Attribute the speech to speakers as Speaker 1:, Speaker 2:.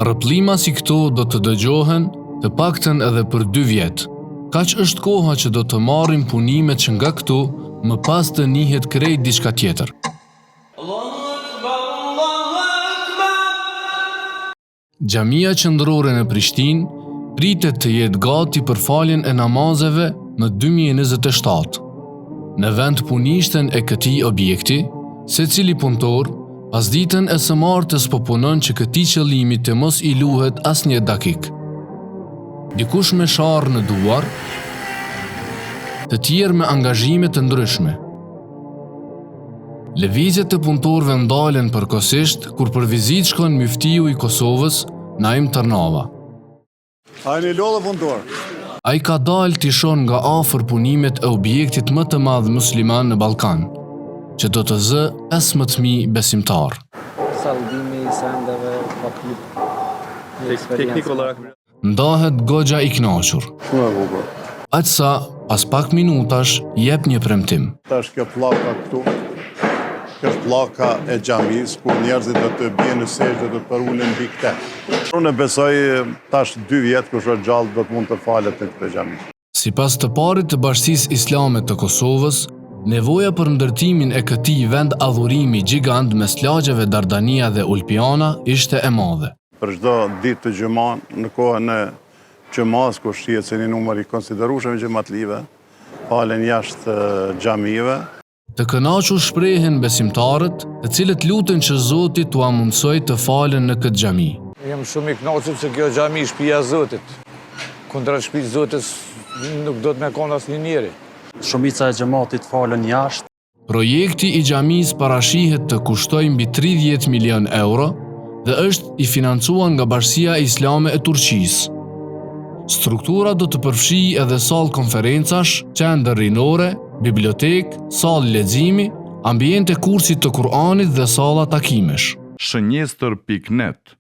Speaker 1: Rrëpllima si këto do të dëgjohen të paktën edhe për dy vjet. Kaq është koha që do të marrin punimet që nga këtu më pas të nihet krejt diçka tjetër. Xhamia Qendrore në Prishtinë pritet të jetë gati për faljen e namazeve më 2027. Në vendpunishten e këtij objekti, secili punëtor, pasditen e së martës po punon që këtij qëllimi të mos i luhet asnjë dakikë. Dikush me sharrë në duar, të tjerë me angazhime të ndryshme. Lëvizjet e punëtorëve ndalen përkohësisht kur për vizitë shkon myftiu i Kosovës, Naim Tërnava.
Speaker 2: A jeni lodhë punëtor?
Speaker 1: Ai ka dalë t'i shohë nga afër punimet e objektit më të madh musliman në Ballkan, që do të zë 15.000 besimtarë.
Speaker 3: Saldimi i sendeve, pa klub, një eksperiencë.
Speaker 1: Ndahet goxha i kënaqur.
Speaker 2: Shumë e bukur.
Speaker 1: Aq sa, pas pak minutash, jep një premtim.
Speaker 2: Tash kjo pllaka këtu, kjo është pllaka e xhamisë ku njerëzit do të bien në sexhde do të përulen mbi këtë. Unë besoj tash dy vjet kush është gjallë do të mund të falet në këtë xhami.
Speaker 1: Sipas të parit të Bashkësisë Islame të Kosovës, nevoja për ndërtimin e këtij vend adhurimi gjigant mes lagjeve Dardania dhe Ulpiana ishte e madhe.
Speaker 2: Për çdo ditë të xhuma, në kohën e xhumasë, ku shihet se një numër i konsiderueshëm i xhematlive falen jashtë xhamive.
Speaker 1: Të kënaqur shprehen besimtarët, të cilët luten që Zoti t'ua mundësojë të falen në këtë xhami.
Speaker 4: Jam shumë i kënaqur se kjo xhami shpia e Zotit. Kundra shpisë Zotit nuk do të me konë asnjë njeri.
Speaker 5: Shumica e xhematit falen jashtë.
Speaker 1: Projekti i xhamisë parashihet të kushtojë mbi 30 milionë euro dhe është i financuar nga Bashkësia Islame e Turqisë. Struktura do të përfshijë edhe sallë konferencash, qendër rinore, bibliotekë, sallë leximi, ambiente kursit të Kur'anit dhe salla takimesh.
Speaker 6: Shënjestër pikë net.